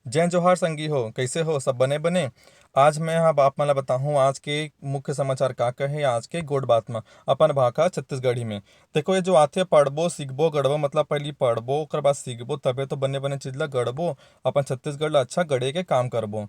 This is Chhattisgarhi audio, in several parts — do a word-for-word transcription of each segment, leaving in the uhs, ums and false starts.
जय जोहार संगी हो, कइसे हो? सब बने बने? आज मैं अब आप मन ला बताहूँ आज के मुख्य समाचार का का हे आज के गोठ बात म, अपन भाखा छत्तीसगढ़ी में। देखो, ये जो आथे पढ़बो, सीखबो, गढ़बो, मतलब पहिली पढ़बो, ओकर बाद सीखबो, तभे तो बने बने चीज ला गढ़बो, अपन छत्तीसगढ़ ला अच्छा गढ़े के काम करबो।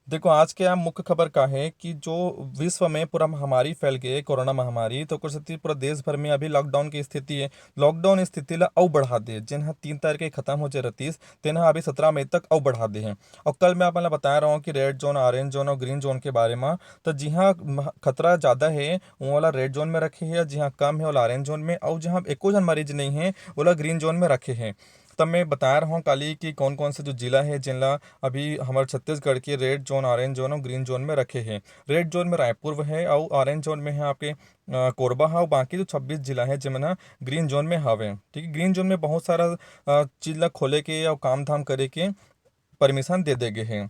देखो, आज के यहाँ मुख्य खबर का हे कि जो विश्व में पूरा महामारी फैल गे, कोरोना महामारी, तो ओकर सेती पूरा देश भर में अभी लॉकडाउन की स्थिति हे। लॉकडाउन स्थिति ला अउ बढ़ा दे, जेन ह तीन तारीख के खत्म हो जाए रतिस, तेन ह अभी सत्रह मई तक अउ बढ़ा दे हे। अउ कल मैं आप मन ला बताए रहूँ कि रेड जोन, ऑरेंज जोन अउ ग्रीन जोन के बारे म, तो जिहाँ मह-, खतरा ज्यादा हे, वो वाला रेड जोन में रखे हे, जिहाँ कम हे, ओला ऑरेंज जोन में, अउ जहाँ एको झन मरीज नहीं हे, ओला ग्रीन जोन में रखे हे। तब मैं बताए रहूँ काली कि कौन कौन से जो जिला हे, जिन ला अभी हमर छत्तीसगढ़ के रेड जोन, ऑरेंज जोन अउ ग्रीन जोन में रखे हे। रेड जोन में रायपुर हे अउ ऑरेंज जोन में हे आपके, अ, कोरबा हे, अउ बाकी जो छब्बीस जिला हे, जेमन ह ग्रीन जोन में हवे। ठीक है, ग्रीन जोन में बहुत सारा, अ, चीज ला खोले के अउ काम धाम करे के परमिशन दे दे गे हे।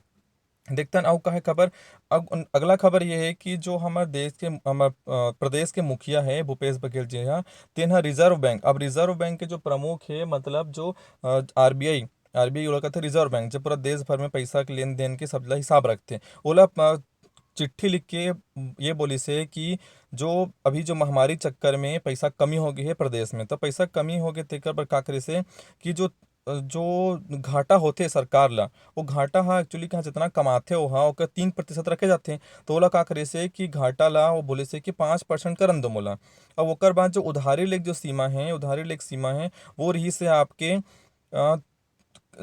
देखथन अउ का हे खबर। अग-, अगला खबर ये हे कि जो हमर देश के, हमर, अ, प्रदेश के मुखिया हे भूपेश बघेल जी ह, तेन ह रिजर्व बैंक, अब रिजर्व बैंक के जो प्रमुख हे, मतलब जो, अ, आरबीआई, आरबीआई ओला कथे रिजर्व बैंक, जो पूरा देश भर में पैसा के लेन देन के सब ला हिसाब रखथे, ओला, अ, चिट्ठी लिख के ये बोलिस हे कि जो अभी जो महामारी चक्कर में पैसा कमी हो गे हे प्रदेश में, तो पैसा कमी हो गे तेकर बर का करिस हे कि जो, जो घाटा होथे सरकार ला, वो घाटा ह actually कहाँ जितना कमाथे ओहा ओकर तीन प्रतिशत रखे जाथे। तो ओला का करिस हे कि घाटा ला वो बोलिस हे कि पाँच परसेंट करन दो मोला। अब ओकर बाद जो उधारी लेके जो सीमा हे, उधारी लेके सीमा हे, वो रहिस हे आपके, अ,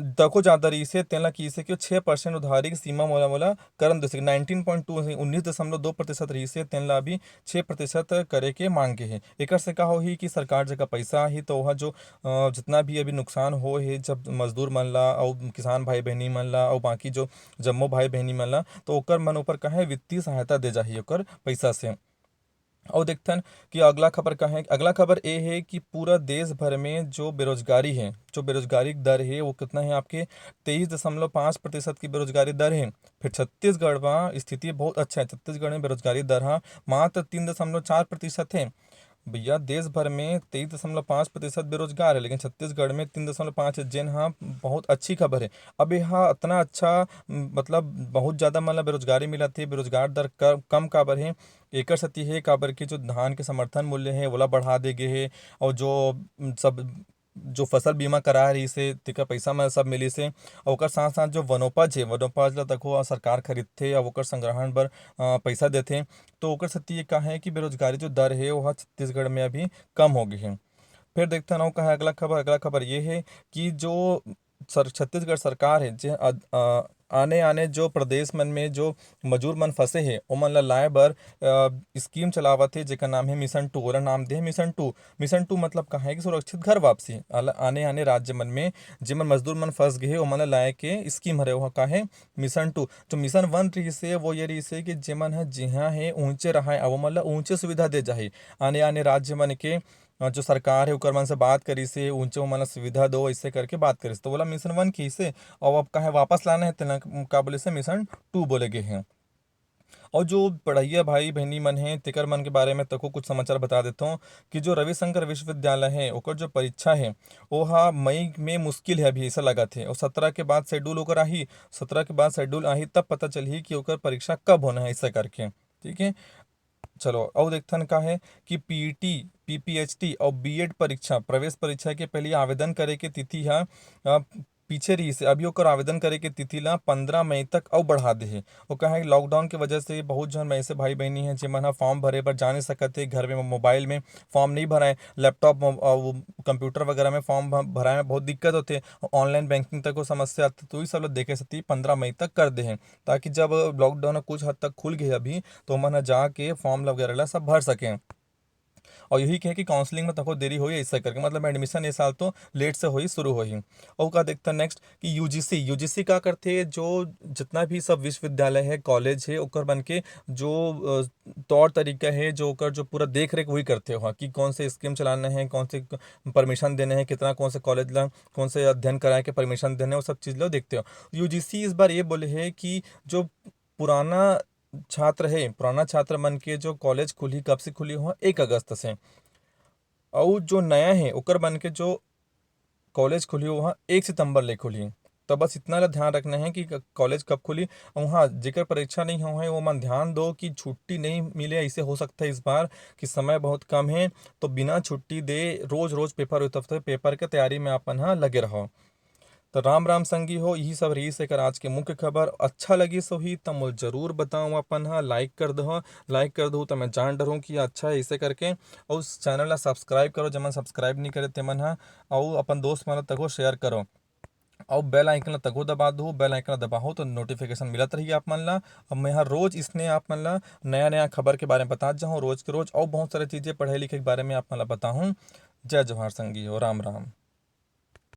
तको ज्यादा रहिस हे, तेन ला किहिस हे कि छः परसेंट उधारी के सीमा मोला, मोला करन दो, नाइनटीन पॉइंट टू, उन्नीस दशमलव दो प्रतिशत रहिस हे, तेन ला अभी छः प्रतिशत करे के मांग के हे। एकर से का होही कि सरकार जगह पैसा आही, तो ओहा जो, अ, जितना भी अभी नुकसान होए हे, जब मजदूर मन ला अउ किसान भाई बहिनी मन ला अउ बाकी जो जम्मो भाई बहिनी मन ला, तो ओकर मन ऊपर का हे वित्तीय सहायता दे जाही ओकर पैसा से। अउ देखथन कि अगला खबर का हे। अगला खबर ए हे कि पूरा देश भर में जो बेरोजगारी हे, जो बेरोजगारी दर हे, वो कितना हे आपके? तेईस दशमलव पाँच प्रतिशत की बेरोजगारी दर हे। फिर छत्तीसगढ़ म स्थिति बहुत अच्छा हे। छत्तीसगढ़ में बेरोजगारी दर ह मात्र तीन दशमलव चार प्रतिशत हे। भैया, देश भर में तेईस दशमलव पाँच प्रतिशत बेरोजगार हे, लेकिन छत्तीसगढ़ में तीन दशमलव पाँच हे, जेन ह बहुत अच्छी खबर हे। अब ये ह इतना अच्छा, म, मतलब बहुत ज्यादा मन ला बेरोजगारी मिलत हे, बेरोजगार दर क-, कम काबर हे, एकर सेती हे काबर कि जो धान के समर्थन मूल्य हे, ओला बढ़ा दे गे हे, अउ जो, म, सब जो फसल बीमा कराए रहिस हे, तेकर पइसा मन सब मिलिस हे। अउ ओकर साथ-साथ जो वनोपज हे, वनोपज ल तको सरकार खरीदथे अउ ओकर संग्रहण बर, अ, पइसा देथे। तो ओकर सेती ये का हे कि बेरोजगारी जो दर हे, ओह छत्तीसगढ़ में अभी कम हो गे हे। फिर देखथन अउ का हे अगला खबर। अगला खबर ये हे कि जो सर-, छत्तीसगढ़ सरकार हे, जे अद-, अ, आने-आने जो प्रदेश मन में जो मजूर मन फंसे हे, ओमन ल लाए बर, अ, स्कीम चलावत हे, जेकर नाम हे मिशन टू। ओला नाम दे हे मिशन टू। मिशन टू मतलब का हे कि सुरक्षित घर वापसी। अल-, आने-आने राज्य मन में जेमन मजदूर मन फंस गे हे, ओमन ल लाए के स्कीम हरे, ओह का हे मिशन टू। जो मिशन वन रहिस हे, वो ये रहिस हे कि जेमन ह जिहाँ हे, ऊंचे रहाय, अब ओमन ल ऊंचे सुविधा दे जाही। आने-आने राज्य मन के अ, जो सरकार हे, ओकर मन से बात करिस हे, ऊंचे ओमन ल सुविधा दो, अइसे करके बात करिस। तो ओला मिशन वन किहिस हे, अउ अब का हे वापस लाना हे, तेला का बोलिस हे, मिशन टू बोले गे हे। अउ जो पढ़इया भाई बहिनी मन हे, तेकर मन के बारे में तको कुछ समाचार बता देथों कि जो रविशंकर विश्वविद्यालय हे, ओकर जो परीक्षा हे, ओहा मई में मुश्किल हे अभी, अइसा लगत हे। अउ सत्रह के बाद शेड्यूल ओकर आही, सत्रह के बाद शेड्यूल आही, तब पता चलही कि ओकर परीक्षा कब होना हे, अइसा करके। ठीक हे, चलो, अउ देखथन का हे कि पीईटी, पीपीएचटी अउ बीएड परीक्षा, प्रवेश परीक्षा के पहिली आवेदन करे के तिथि ह, अ, पीछे रहिस हे। अभी ओकर आवेदन करे के तिथि ला पंद्रह मई तक अउ बढ़ा दे हे। वो कहा है कि लॉकडाउन के वजह से बहुत झन ऐसे भाई बहिनी हैं, जेमन ह फॉर्म भरे बर जा नहीं सकत हे, घर में मोबाइल में फॉर्म नहीं भराए, लैपटॉप मो-, अउ कंप्यूटर वगैरह में फॉर्म भ-, भराए में बहुत दिक्कत होथे, ऑनलाइन बैंकिंग तक वो समस्या आथे, तो ये सब ल देखे सेती पंद्रह मई तक कर दे हे। ताकि जब लॉकडाउन ह कुछ हद तक खुल गे अभी, तो ओमन ह जाके फॉर्म वगैरह ला सब भर सकें। अउ यही कहे कि काउंसलिंग में तको देरी होही, अइसे करके, मतलब, एडमिशन ये साल तो लेट से होही, शुरू होही। अउ का देखथन नेक्स्ट कि यूजीसी, यूजीसी का करथे, जो जितना भी सब विश्वविद्यालय हे, कॉलेज हे, ओकर मन के जो, अ, तौर तरीका हे, जो ओकर जो पूरा देख रेख वही करथे, वहाँ कि कौन से स्कीम चलाना हे, कौन से परमिशन देना हे, कितना कौन से कॉलेज ला, कौन से अध्ययन कराए के परमिशन देना हे, वो सब चीज ला देखथे। यूजीसी इस बार ये बोले हे कि जो पुराना छात्र हे, पुराना छात्र मन के जो कॉलेज खुलही, कब से खुलही? ओह एक अगस्त से। अउ जो नया हे, ओकर मन के जो कॉलेज खुलही, ओह एक सितंबर ले खुलही। तो बस इतना ला ध्यान रखना है कि क-, कॉलेज कब खुली। और हाँ, जेकर परीक्षा नहीं हो है, वो मन ध्यान दो कि छुट्टी नहीं मिले। ऐसे हो सकता है इस बार कि समय बहुत कम है, तो बिना छुट्टी दे रोज रोज पेपर होते होते पेपर के तैयारी में अपन ह लगे रहो। तो राम राम संगी हो, यही सब रहिस एकर आज के मुख्य खबर। अच्छा लगिस होही त मोला जरूर बताओ अपन ह, लाइक कर दो, लाइक कर दो तो मैं जान डरूँ कि अच्छा है इसे करके। और उस चैनल ला सब्सक्राइब करो, जेमन सब्सक्राइब नहीं करे तेमन ह, और अपन दोस्त मन तको शेयर करो। और बेल आइकन ला तको दबा दो, बेल आइकन ला दबाओ तो नोटिफिकेशन मिलत रही आप मन ला। अब मैं हर रोज इसने आप मन ला नया नया खबर के बारे में बतात जाऊँ रोज के रोज, और बहुत सारी चीजें पढ़ाई लिखाई के बारे में आप मन ला बताऊँ। जय जोहार संगी हो, राम राम।